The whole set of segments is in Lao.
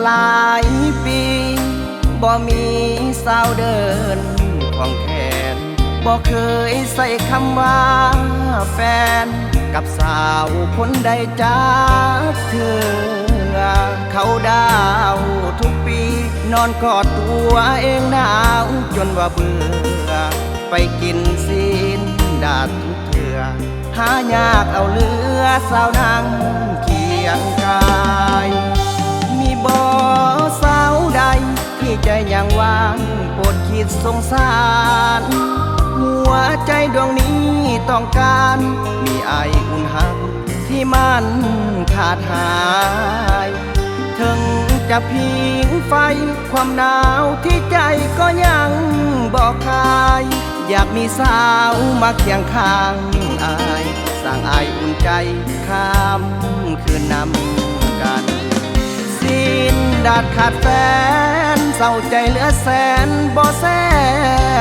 ຫຼາຍປີບໍ່ມີສາວເດີນຄວງແຂນ ບໍ່ເຄີຍໃຊ້ຄຳວ່າແຟນ ກັບສາວຄົນໃດຈັກເທື່ອ. ເຂົ້າດາວທຸກປີ ນອນກອດຕົວເອງໜາວຈົນວ່າເບື່ອ ໄປກິນຊີ້ນດາດທຸກເທື່ອ ຫາຍາກເອົາເຫຼືອສາວນັ່ງຄຽງກາຍ. ມີບໍ່ສາວໃດທີ່ໃຈຍັງຫວັງ ໂປດຄິດສົງສານ ຫົວໃຈດວງນີ້ຕ້ອງການ ມີອ້າຍອຸ່ນຮັກທີ່ມັນຂາດຫາຍ. ເຖິງຈະພິງໄຟ ຄວາມໜາວທີ່ໃຈກໍຍັງບໍ່ຄາຍ ຢາກມີສາວມາຄຽງຂ້າງອ້າຍ ສ້າງອ້າຍອຸ່ນໃຈຂ້າມຄືນນຳກັນ. ຊີ້ນດາດຂາດແຟນ ເສົ້າໃຈເຫຼືອແສນ ບໍ່ແຊ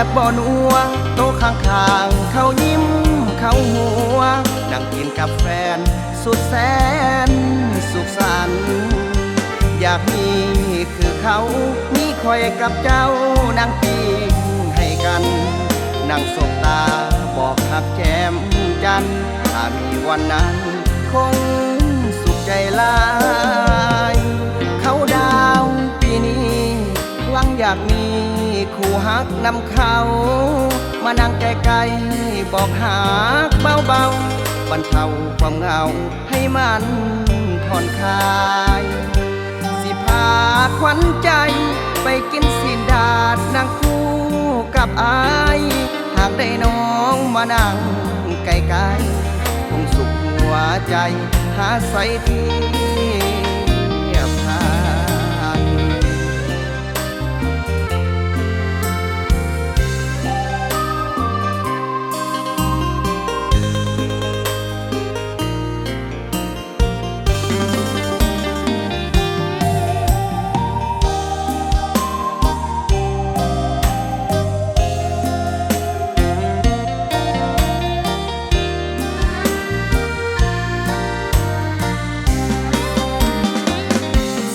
ບບໍ່ນົວ ໂຕະຂ້າງໆເຂົາຍິ້ມເຂົາຫົວ ນັ່ງກິນກັບແຟນ ສຸດແສນສຸກສັນ. ຢາກມີຄືເຂົາ ມີຂ້ອຍກັບເຈົ້ານັ່ງປີ້ງໃຫ້ກັນ ນັ່ງສົບຕາບອກຮັກແກ້ມຈັນ ຖ້າມີວັນນັ້ນຄົງສຸກໃຈຫຼາຍ. ເຂົ້າດາວປີນີ້ ຫວັງຢາກມີຄູ່ຮັກນຳເຂົາ ມານັ່ງໃກ້ໆບອກຮັກເບົາໆ ບັນເທົາຄວາມເຫງົາ ໃຫ້ມັນຜ່ອນຄາຍ. ຊິພາຂວັນໃຈໄປກິນຊີ້ນດາດ ນັ່ງຄູ່ກັບອ້າຍ ຫາກໄດ້ນ້ອງມານັ່ງໃກ້ໆ ຄົງສຸກຫົວໃຈຫາໃສທຽບທານ.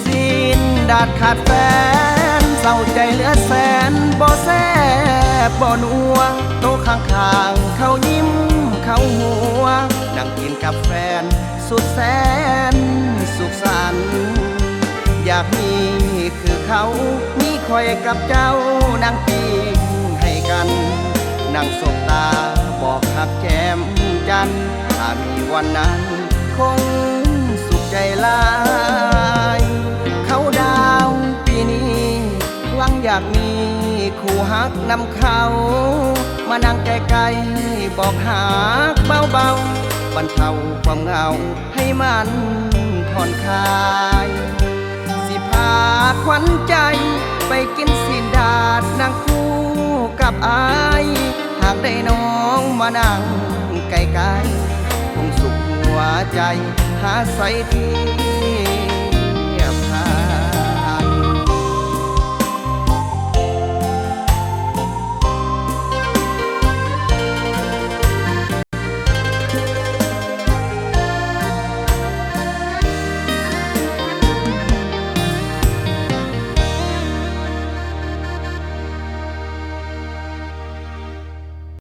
ຊີ້ນດາດຂາດແຟນ ເສົ້າໃຈເຫຼືອແສນ ບໍ່ແຊບບໍ່ນົວ ໂຕະຂ້າງໆເຂົາຍິ້ມເຂົາຫົວ ນັ່ງກິນກັບແຟນ ສຸດແສນສຸກສັນ. ຢາກມີຄືເຂົາ ມີຂ້ອຍກັບເຈົ້ານັ່ງປີ້ງໃຫ້ກັນ ນັ່ງສົບຕາບອກຮັກແກ້ມຈັນ ຖ້າມີວັນນັ້ນຄົງສຸກໃຈຫຼາຍ. ເຂົ້າດາວປີນີ້ ຫວັງຢາກມີຄູ່ຮັກນຳເຂົາ ມານັ່ງໃກ້ໆບອກຮັກເບົາໆ ບັນເທົາຄວາມເຫງົາ ໃຫ້ມັນຜ່ອນຄາຍ. ຊິພາຂວັນໃຈໄປກິນຊີ້ນດາດ ນັ່ງຄູ່ກັບອ້າຍ ຫາກໄດ້ນ້ອງມານັ່ງໃກ້ໆ ຄົງສຸກຫົວໃຈຫາໃສທຽ